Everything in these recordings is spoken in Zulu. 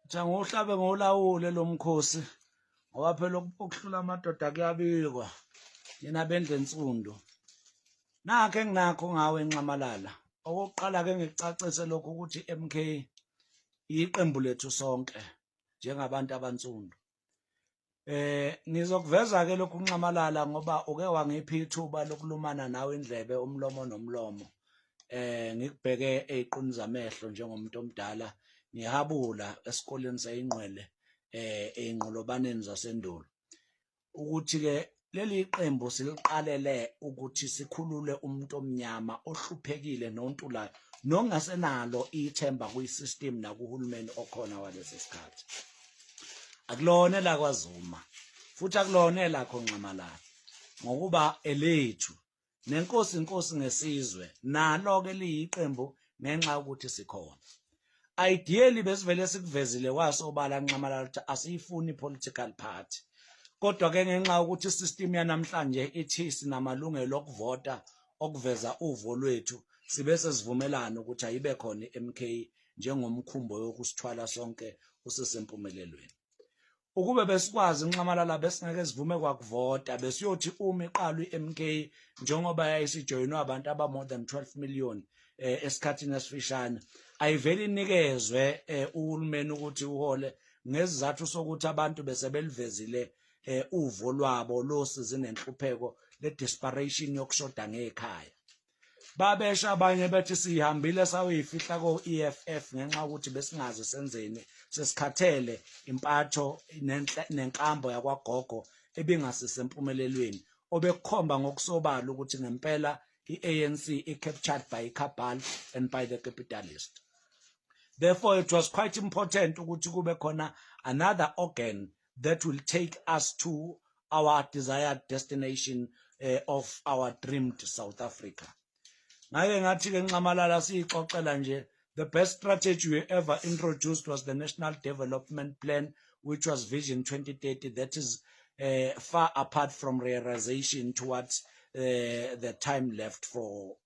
Uthi angiwuhlabe ngolawule lo mkhosi ngoba phela ukuhlula amadoda kuyabikwa nina bendlu ensundu. Nakho enginakho ngawe Nxamalala. Okokuqala ke ngikucacise lokhu ukuthi MK iqembu lethu sonke njengabantu abansundu. Ngizokuveza ke lokhu Nxamalala ngoba uke wangipha ithuba lokulumana nawe indlebe umlomo nomlomo. Ngikubheke eziquni zamehlo njengomuntu omdala ngihabula esikoleni seyingqwele eyinqolobaneni zasendulo. Ukuthi ke leli qembu siliqalele ukuthi sikhulule umuntu omnyama ohluphekile nontulayo nongasenalo ithemba kwi-system nakuhulumeni okhona walesi sikhathi. Akulona elakwaZuma futhi akulona elakho Nxamalala ngokuba elethu nenkosi inkosi ngesizwe nalo-ke liyiqembu ngenxa yokuthi sikhona. Ideally besivele sikuvezile kwasobala Nxamalala ukuthi asiyifuni political party, kodwa ke ngenxa yokuthi isystem yanamhlanje ithi sinamalungelo okuvota okuveza uvo lwethu, sibe sesivumelana ukuthi ayibe khona i-MK njengomkhumbo yokusithwala sonke usesempumelelweni. Ukube besikwazi Nxamalala besingeke sivume kwakuvota, besiyothi uma iqalwa i-MK njengoba yayisijoyinwe abantu aba more than 12 million esikhathini esifishane, ayivele inikezwe uhulumeni ukuthi uhole ngesizathu sokuthi abantu bese belivezile uvo lwabo losizi nenhlupheko le desperation yokushoda ngekhaya. Babesha abanye bethi sihambile sayoyifihla ko-EFF ngenxa yokuthi besingazi senzeni, sesikhathele impatho nenkambo yakwagogo ebingasisempumelelweni, obekukhomba ngokusobala ukuthi ngempela i-ANC i-captured by i-cabal and by the capitalist. Therefore it was quite important ukuthi kube khona another organ that will take us to our desired destination of our dreamed South Africa. Ngake ngathi ke Nxamalala siyixoxela nje, the best strategy we ever introduced was the National Development Plan, which was Vision 2030, that is far apart from realization towards the time left for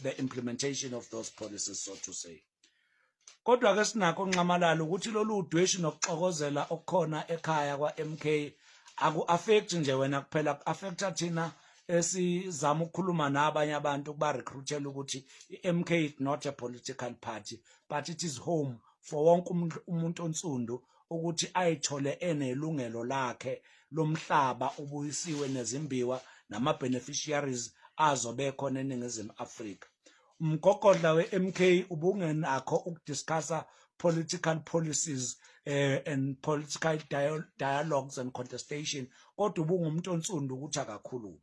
the implementation of those policies, so to say. Kodwa ke sinakho Nxamalala ukuthi lolu dweshi nokuxokozela okukhona ekhaya kwa-MK aku-affect nje wena kuphela, ku-affecta thina esizama ukukhuluma nabanye abantu kuba recruitela ukuthi i-MK is not a political party but it is home for wonke umuntu onsundu ukuthi ayithole enelungelo lakhe lomhlaba ubuyisiwe nezimbiwa nama-beneficiaries azobe khona eNingizimu Afrika. Umgogodla we-MK ubungenakho ukudiscussa political policies and political dialogues and contestation, kodwa ubungumuntu onsundu ukuthi akakhulume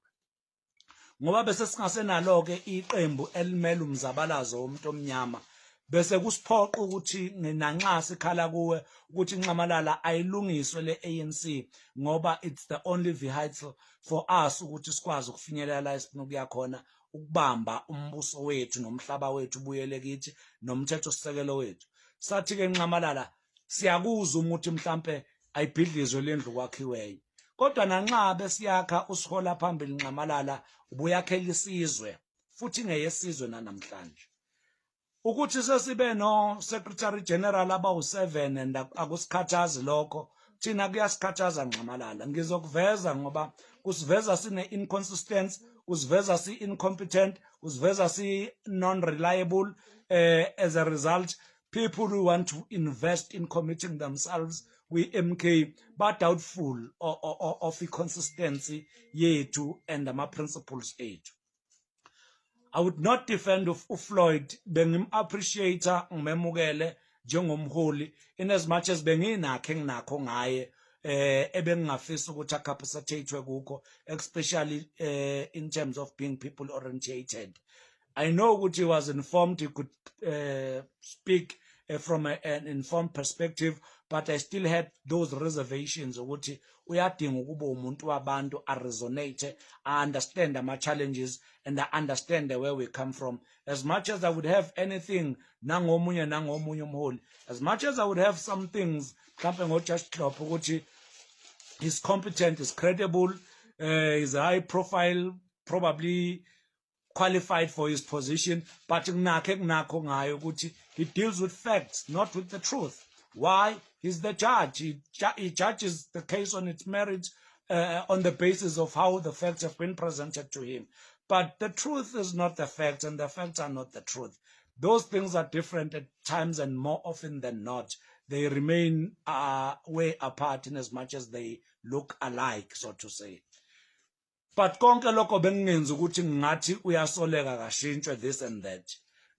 ngoba bese singasenalo-ke iqembu elimele umzabalazo womuntu omnyama. Bese kusiphoqa ukuthi nanxa sikhala kuwe ukuthi Nxamalala ayilungiswe le ANC ngoba it's the only vehicle for us ukuthi sikwazi ukufinyelela la esifuna ukuya khona, ukubamba umbuso wethu nomhlaba wethu ubuyele kithi nomthetho sisekelo wethu. Sathi ke Nxamalala siyakuzwa ukuthi mhlambe ayibhidlizwe lendlu kwakhiweyo, kodwa nanxa besiyakha usihola phambili Nxamalala ubuyakhela isizwe futhi ngeyesizwe nanamhlanje ukuthi sesibe no secretary general abawu7 and akusikhathazi lokho, thina kuyasikhathaza Nxamalala. Ngizokuveza ngoba kusiveza sine inconsistency, kusiveza si incompetent, kusiveza si non reliable. As a result, people who want to invest in committing themselves kwi-MK ba doubtful of i-consistency yethu and ama principles ethu. I would not defend uFloyd, bengim-appreciate ngimemukele njengomholi in as much as benginakho enginakho ngaye ebengingafisa ukuthi acapacitate kukho, especially in terms of being people orientated. I know ukuthi he was informed, he could speak from an informed perspective, but I still had those reservations ukuthi uyadinga ukuba umuntu wabantu, a resonate, understand ama challenges and I understand where we come from. As much as I would have anything nangomunye nangomunye umholi, as much as I would have some things mhlambe ngoJudge Hlophe ukuthi he's competent, is credible, is a high profile, probably qualified for his position, but kunakhe kunakho ngayo ukuthi he deals with facts, not with the truth. Why? He's the judge. He judges the case on its merit, on the basis of how the facts have been presented to him. But the truth is not the facts, and the facts are not the truth. Those things are different at times, and more often than not, they remain way apart in as much as they look alike, so to say. But konke lokho bengingenzi ukuthi ngathi uyasoleka kashintshwe, this and that.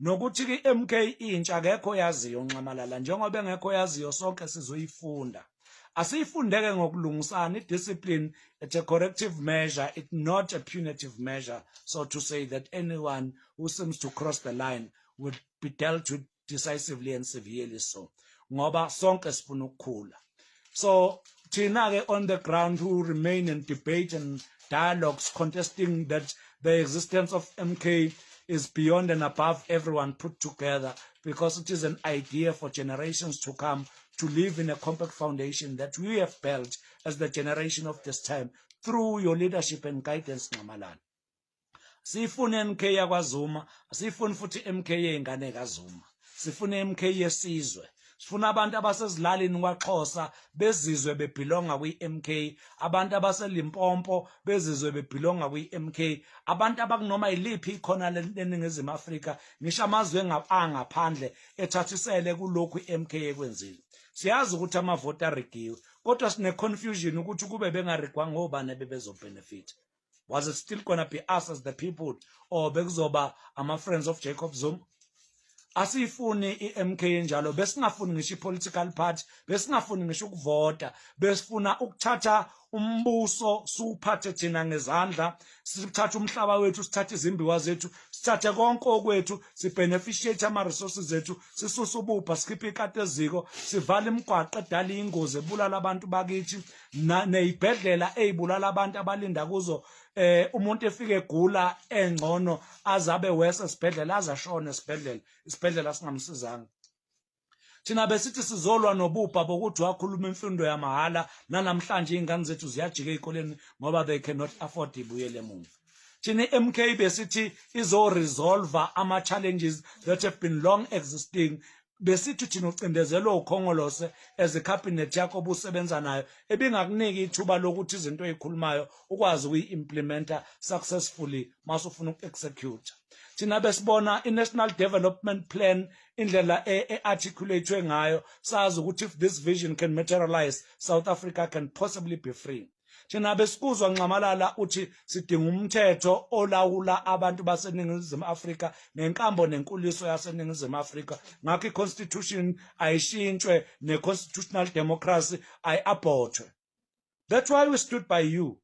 Nokuthi ke MK intsha, akekho yaziyo, Nxamalala, njengoba engekho yaziyo, sonke sizoyifunda. Asiyifundeke ngokulungisana. I-discipline, it's a corrective measure, it's not a punitive measure, so to say that anyone who seems to cross the line would be dealt with decisively and severely, so ngoba sonke sifuna ukukhula. So thina ke on the ground who remain in debate and dialogues contesting that the existence of MK is beyond and above everyone put together, because it is an idea for generations to come to live in a compact foundation that we have built as the generation of this time through your leadership and guidance, Nxamalala. Sifune MK yakwaZuma, asifuni futhi MK yezingane kaZuma. Sifune MK yesizwe. Sifuna abantu abasezilalini kwaXhosa bezizwe bebelonga kwi-MK, abantu abaseLimpopo bezizwe bebelonga kwi-MK, abantu abakunoma yiliphi ikhona leNingizimu Afrika, ngisho amazwe angaphandle ethathisele kulokhu i-MK ekwenzile. Siyazi ukuthi amavoti arigiwe, kodwa sine-confusion ukuthi kube bengarigwanga, obani bebezobenefit? Was it still gonna be us as the people, or bekuzoba ama-friends of Jacob Zuma? Asiyifuni i-MK enjalo. Besingafuni ngisho i-political party, besingafuni ngisho ukuvota. Besifuna ukuthatha umbuso, siwuphathe thina ngezandla, sithathe umhlaba wethu, sithathe izimbiwa zethu, sithathe konke okwethu, sibeneficiate ama-resources ethu, sisuse ububha, sikhiphe ikati eziko, sivale imigwaqo edala ingozi ebulala abantu bakithi, ney'bhedlela ey'bulala abantu abalinda kuzo. Umuntu efike egula engcono, azabe wese esibhedlela, azashona esibhedlela, isibhedlela singamsizanga. Thina besithi sizolwa nobubha bokuthi wakhuluma imfundo yamahhala, nanamhlanje iy'ngane zethu ziyajika ey'koleni ngoba they cannot afford, ibuyele emuva. Thina i-MK besithi izoresolva ama-challenges that have been long existing. Besithi thina ucindezelwe uKhongolose as icabinet yakho obusebenza nayo, ebingakuniki ithuba lokuthi izinto ey'khulumayo ukwazi ukuyi-implementa successfully masufuna uku-execute. Thina besibona i-National Development Plan, indlela e-articulate ngayo, sazi ukuthi if this vision can materialize, South Africa can possibly be free. Thina besikuzwa, Nxamalala, uthi sidinga umthetho olawula abantu baseNingizimu Afrika nenkambo nenkuliso yaseNingizimu Afrika, ngakho i-constitution ayishintshwe, ne-constitutional democracy ayi-abortwe. That's why we stood by you.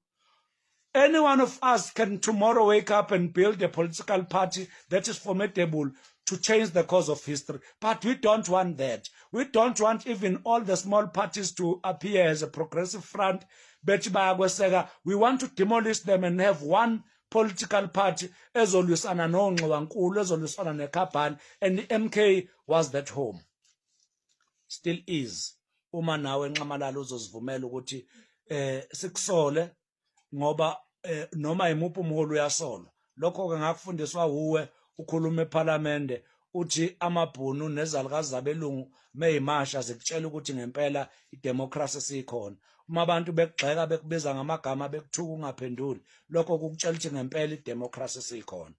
Any one of us can tomorrow wake up and build a political party that is formidable to change the course of history. But we don't want that. We don't want even all the small parties to appear as a progressive front. Bethi bayakweseka. We want to demolish them and have one political party ezolwisana nongxiwankulu, ezolwisana necabal, and the MK was that home. Still is. Uma nawe, Nxamalala, uzozivumela ukuthi sikusole, ngoba noma imuphi umholi uyasolwa. Lokho ke ngakufundiswa uwe ukhuluma eParliament, uthi amabhunu nezalukazi zabelungu meyimasha zikutshela ukuthi ngempela idemocracy sikhona. Uma abantu bekugxeka, bekubiza ngamagama, bekuthuka, ungaphenduli, lokho kukutshela ukuthi ngempela idemocracy sikhona.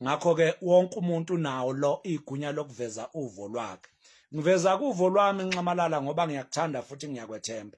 Ngakho ke wonke umuntu unawo lo igunya lokuveza uvo lwakhe. Ngiveza kuvo lwami, Nxamalala, ngoba ngiyakuthanda futhi ngiyakwethemba.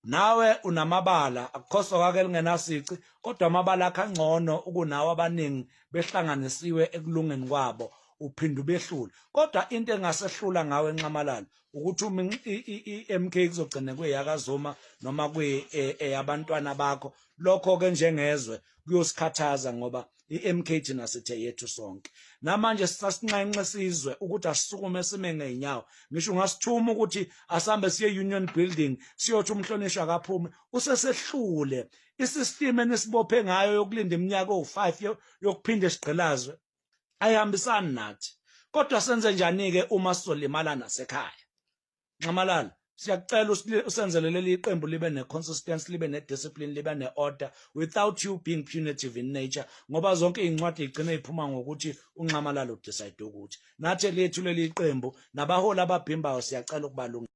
Nawe unamabala, akukhoso kake lingenasici, kodwa amabala akho angcono ukunawo abaningi behlanganisiwe ekulungeni kwabo, uphinde ubehlule. Kodwa into engasehlula ngawe, Nxamalala, ukuthi uma i-MK kuzogcina kuyeyakaZuma noma kuyeyabantwana bakho, lokho ke njengezwe kuyosikhathaza, ngoba i-MK thina sithe yethu sonke. Namanje sisasinxenxe sizwe ukuthi asisukume sime ngey'nyawo. Ngisho ungasithuma ukuthi asambe siye Union Building siyothi umhlonishwa akaphume, usesehlule isystem enisibophe ngayo yokulinda iminyaka ewu-5 yokuphinde sigqilazwe, ayihambisani nathi. Kodwa senze njani-ke uma sizolimala nasekhaya? Nxamalala, siyakucela usenzele leli qembu libe ne-consistency, libe ne-discipline, libe ne-order, without you being punitive in nature, ngoba zonke iy'ncwadi y'gcine y'phuma ngokuthi uNxamalala udecide ukuthi nathi lethu leli qembu nabaholi ababhimbayo siyacela ukubalungisa.